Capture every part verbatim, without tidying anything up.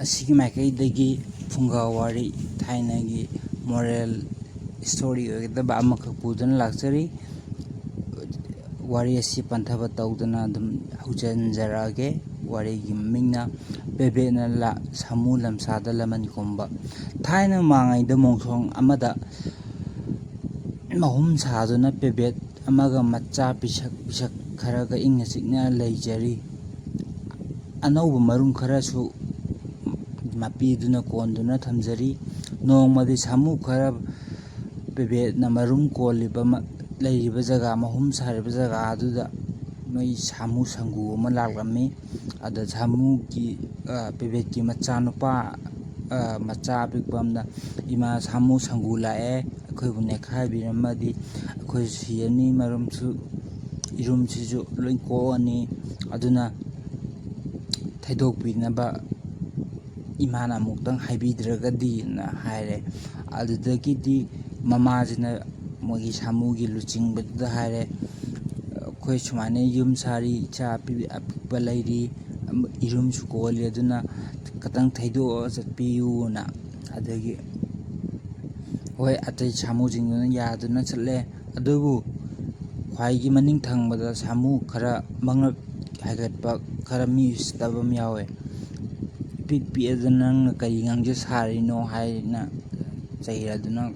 ꯑꯁꯤꯒꯤ ꯃꯥꯏꯀꯩꯗꯒꯤ ꯐꯨꯡꯒꯥ ꯋꯥꯔꯤ, ꯊꯥꯏꯅꯒꯤ moral story ꯑꯣꯏꯒꯗꯕ ꯑꯃꯈꯛ ꯄꯨꯗꯨꯅ ꯂꯥꯛꯆꯔꯤ꯫ ꯋꯥꯔꯤ ꯑꯁꯤ ꯄꯟꯊꯕ ꯇꯧꯗꯅ ꯑꯗꯨꯝ ꯍꯧꯖꯤꯟꯖꯔꯛꯑꯒꯦ꯫ ꯋꯥꯔꯤꯒꯤ ꯃꯃꯤꯡꯅ ꯄꯦꯕꯦꯠꯅ ꯂꯥ-, ꯁꯥꯃꯨ ꯂꯝꯁꯥꯗ ꯂꯃꯟ ꯈꯨꯝꯕ꯫ ꯊꯥꯏꯅ ꯃꯃꯥꯡꯉꯩꯗ ꯃꯣꯡꯁꯣꯡ ꯑꯃꯗ ꯃꯍꯨꯝ ꯁꯥꯗꯨꯅ ꯄꯦꯕꯦꯠ ꯑꯃꯒ ꯃꯆꯥ ꯄꯤꯁꯛ ꯄꯤꯁꯛ ꯈꯔꯒ ꯏꯪꯅ ꯆꯤꯛꯅ ꯂꯩꯖꯔꯤ꯫ ꯑꯅꯧꯕ ꯃꯔꯨꯝ ꯈꯔꯁꯨ ꯃꯄꯤꯗꯨꯅ ꯀꯣꯟꯗꯨꯅ ꯊꯝꯖꯔꯤ꯫ ꯅꯣꯡꯃꯗꯤ ꯁꯥꯃꯨ ꯈꯔ ꯄꯦꯕꯦꯠꯅ ꯃꯔꯨꯝ ꯀꯣꯜꯂꯤꯕ ꯃ-, ꯂꯩꯔꯤꯕ ꯖꯒꯥ, ꯃꯍꯨꯝ ꯁꯥꯔꯤꯕ ꯖꯒꯥ ꯑꯗꯨꯗ ꯃꯣꯏ ꯁꯥꯃꯨ ꯁꯪꯒꯨ ꯑꯃ ꯂꯥꯛꯂꯝꯃꯤ꯫ ꯑꯗ ꯁꯥꯃꯨꯒꯤ, ꯑ, ꯄꯦꯕꯦꯠꯀꯤ ꯃꯆꯥꯅꯨꯄꯥ, ꯑ, ꯃꯆꯥ ꯑꯄꯤꯛꯄ ꯑꯃꯅ, "ꯏꯃꯥ, ꯁꯥꯃꯨ ꯁꯪꯒꯨ ꯂꯥꯛꯑꯦ, ꯑꯩꯈꯣꯏꯕꯨ ꯅꯦꯠꯈꯥꯏꯕꯤꯔꯝꯃꯗꯤ ꯑꯩꯈꯣꯏ ꯁꯤꯔꯅꯤ, ꯃꯔꯨꯝꯁꯨ, ꯏꯔꯨꯝꯁꯤꯁꯨ ꯂꯣꯏ ꯀꯣꯛꯑꯅꯤ, ꯑꯗꯨꯅ ꯊꯩꯗꯣꯛꯄꯤꯅꯕ ꯏꯃꯥꯅ ꯑꯃꯨꯛꯇꯪ ꯍꯥꯏꯕꯤꯗ꯭ꯔꯒꯗꯤꯅ" ꯍꯥꯏꯔꯦ꯫ ꯑꯗꯨꯗꯒꯤꯗꯤ ꯃꯃꯥꯁꯤꯅ ꯃꯣꯏꯒꯤ ꯁꯥꯃꯨꯒꯤ ꯂꯨꯆꯤꯡꯕꯗꯨꯗ ꯍꯥꯏꯔꯦ, "ꯑꯩꯈꯣꯏ ꯁꯨꯃꯥꯏꯅ ꯌꯨꯝ ꯁꯥꯔꯤ, ꯏꯆꯥ ꯑꯄꯤ-, ꯑꯄꯤꯛꯄ ꯂꯩꯔꯤ, ꯏꯔꯨꯝꯁꯨ ꯀꯣꯜꯂꯤ, ꯑꯗꯨꯅ ꯈꯤꯇꯪ ꯊꯩꯗꯣꯛꯑ ꯆꯠꯄꯤꯌꯨꯅ"꯫ ꯑꯗꯒꯤ ꯍꯣꯏ, ꯑꯇꯩ ꯁꯥꯃꯨꯁꯤꯡꯗꯨꯅ ꯌꯥꯗꯨꯅ ꯆꯠꯂꯦ꯫ ꯑꯗꯨꯕꯨ ꯈ꯭ꯋꯥꯏꯒꯤ ꯃꯅꯤꯡ ꯊꯪꯕꯗ ꯁꯥꯃꯨ ꯈꯔ ꯃꯉꯛ ꯍꯥꯏꯒꯠꯄ, ꯈꯔ ꯃꯤ ꯎꯁꯤꯠꯇꯕ ꯑꯃ ꯌꯥꯎꯋꯦ꯫ "ꯏꯄꯤꯛ ꯄꯤꯛꯑꯗꯅ ꯅꯪꯅ ꯀꯔꯤ ꯉꯥꯡꯖ ꯁꯥꯔꯤꯅꯣ?" ꯍꯥꯏꯅ ꯆꯩꯔꯗꯨꯅ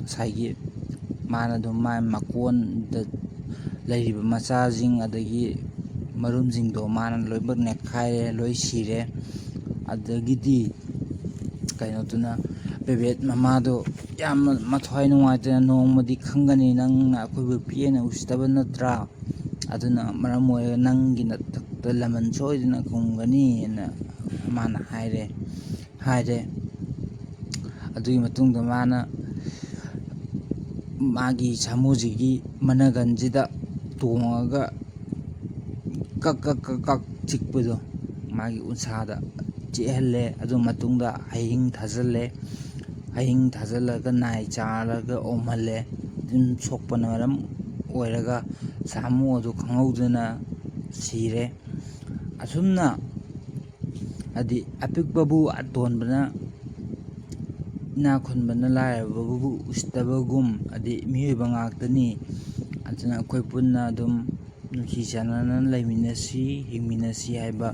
ꯉꯁꯥꯏꯒꯤ ꯃꯥꯅ ꯑꯗꯨꯝ ꯃꯥꯏ ꯃꯀꯣꯟꯗ ꯂꯩꯔꯤꯕ ꯃꯆꯥꯁꯤꯡ ꯑꯗꯒꯤ ꯃꯔꯨꯝꯁꯤꯡꯗꯣ ꯃꯥꯅ ꯂꯣꯏꯅꯃꯛ ꯅꯦꯠꯈꯥꯏꯔꯦ, ꯂꯣꯏ ꯁꯤꯔꯦ꯫ ꯑꯗꯒꯤꯗꯤ ꯀꯩꯅꯣꯗꯨꯅ, ꯄꯦꯕꯦꯠ ꯃꯃꯥꯗꯣ ꯌꯥꯝꯅ ꯃꯊ꯭ꯋꯥꯏ ꯅꯨꯡꯉꯥꯏꯇꯅ, "ꯅꯣꯡꯃꯗꯤ ꯈꯪꯒꯅꯤ, ꯅꯪꯅ ꯑꯩꯈꯣꯏꯕꯨ ꯄꯤꯛꯑꯦꯅ ꯎꯁꯤꯠꯇꯕ ꯅꯠꯇ꯭ꯔꯥ? ꯑꯗꯨꯅ ꯃꯔꯝ ꯑꯣꯏꯔꯒ ꯅꯪꯒꯤ ꯅꯊꯛꯇ ꯂꯃꯟ ꯁꯣꯏꯗꯅ ꯈꯨꯝꯒꯅꯤꯅ" ꯃꯥꯅ ꯍꯥꯏꯔꯦ, ꯍꯥꯏꯔꯦ꯫ ꯑꯗꯨꯒꯤ ꯃꯇꯨꯡꯗ ꯃꯥꯅ ꯃꯥꯒꯤ ꯁꯥꯃꯨꯁꯤꯒꯤ ꯃꯅꯒꯟꯁꯤꯗ ꯇꯣꯡꯉꯒ ꯀꯛ ꯀꯛ ꯀꯛ ꯀꯛ ꯆꯤꯛꯄꯗꯣ, ꯃꯥꯒꯤ ꯎꯟꯁꯥꯗ ꯆꯤꯛꯍꯜꯂꯦ꯫ ꯑꯗꯨ ꯃꯇꯨꯡꯗ ꯍꯌꯤꯡ ꯊꯥꯖꯤꯜꯂꯦ꯫ ꯍꯌꯤꯡ ꯊꯥꯖꯤꯜꯂꯒ ꯅꯥꯏ ꯆꯥꯔꯒ ꯑꯣꯝꯍꯜꯂꯦ꯫ ꯑꯗꯨꯝ ꯁꯣꯛꯄꯅ ꯃꯔꯝ ꯑꯣꯏꯔꯒ ꯁꯥꯃꯨ ꯑꯗꯨ ꯈꯪꯍꯧꯗꯅ ꯁꯤꯔꯦ꯫ ꯑꯁꯨꯝꯅ ꯍꯥꯏꯗꯤ ꯑꯄꯤꯛꯄꯕꯨ ꯑꯇꯣꯟꯕꯅ, ꯏꯅꯥꯛ ꯈꯨꯟꯕꯅ ꯂꯥꯏꯔꯕꯕꯨ ꯎꯁꯤꯠꯇꯕꯒꯨꯝ, ꯍꯥꯏꯗꯤ ꯃꯤꯑꯣꯏꯕ ꯉꯥꯛꯇꯅꯤ꯫ ꯑꯗꯨꯅ ꯑꯩꯈꯣꯏ ꯄꯨꯟꯅ ꯑꯗꯨꯝ ꯅꯨꯡꯁꯤ ꯆꯥꯟꯅꯅ ꯂꯩꯃꯤꯟꯅꯁꯤ, ꯍꯤꯡꯃꯤꯟꯅꯁꯤ ꯍꯥꯏꯕ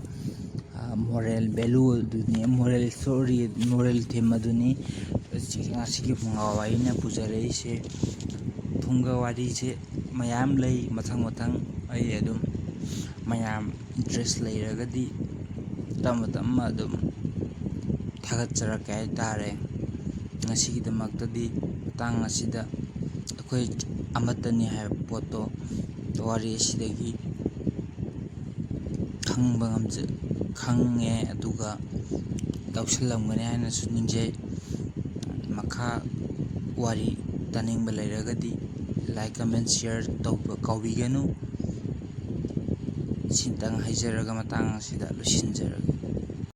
moral value ꯑꯗꯨꯅꯤ, moral story, moral theme ꯑꯗꯨꯅꯤ ꯉꯁꯤꯒꯤ ꯐꯨꯡꯒꯥ ꯋꯥꯔꯤꯅ ꯄꯨꯖꯔꯛꯏꯁꯦ꯫ ꯐꯨꯡꯒꯥ ꯋꯥꯔꯤꯁꯦ ꯃꯌꯥꯝ ꯂꯩ, ꯃꯊꯪ ꯃꯊꯪ ꯑꯩ ꯑꯗꯨꯝ ꯃꯌꯥꯝ interest ꯂꯩꯔꯒꯗꯤ ꯇꯞꯅ ꯇꯞꯅ ꯑꯗꯨꯝ ꯊꯥꯒꯠꯆꯔꯛꯀꯦ ꯍꯥꯏꯇꯥꯔꯦ꯫ ꯉꯁꯤꯒꯤꯗꯃꯛꯇꯗꯤ ꯃꯇꯥꯡ ꯑꯁꯤꯗ ꯑꯩꯈꯣꯏ ꯑꯃꯠꯇꯅꯤ ꯍꯥꯏꯕ ꯄꯣꯠꯇꯣ ꯋꯥꯔꯤ ꯑꯁꯤꯗꯒꯤ ꯈꯪꯕ ꯉꯝꯖ-, ꯈꯪꯉꯦ, ꯑꯗꯨꯒ ꯂꯧꯁꯤꯜꯂꯝꯒꯅꯤ ꯍꯥꯏꯅꯁꯨ ꯅꯤꯡꯖꯩ꯫ ꯃꯈꯥ ꯋꯥꯔꯤ ꯇꯥꯅꯤꯡꯕ ꯂꯩꯔꯒꯗꯤ like, comment, share ꯇꯧꯕ ꯀꯥꯎꯕꯤꯒꯅꯨ꯫ ꯁꯤꯇꯪ ꯍꯥꯏꯖꯔꯒ ꯃꯇꯥꯡ ꯑꯁꯤꯗ ꯂꯣꯏꯁꯤꯟꯖꯔꯒꯦ꯫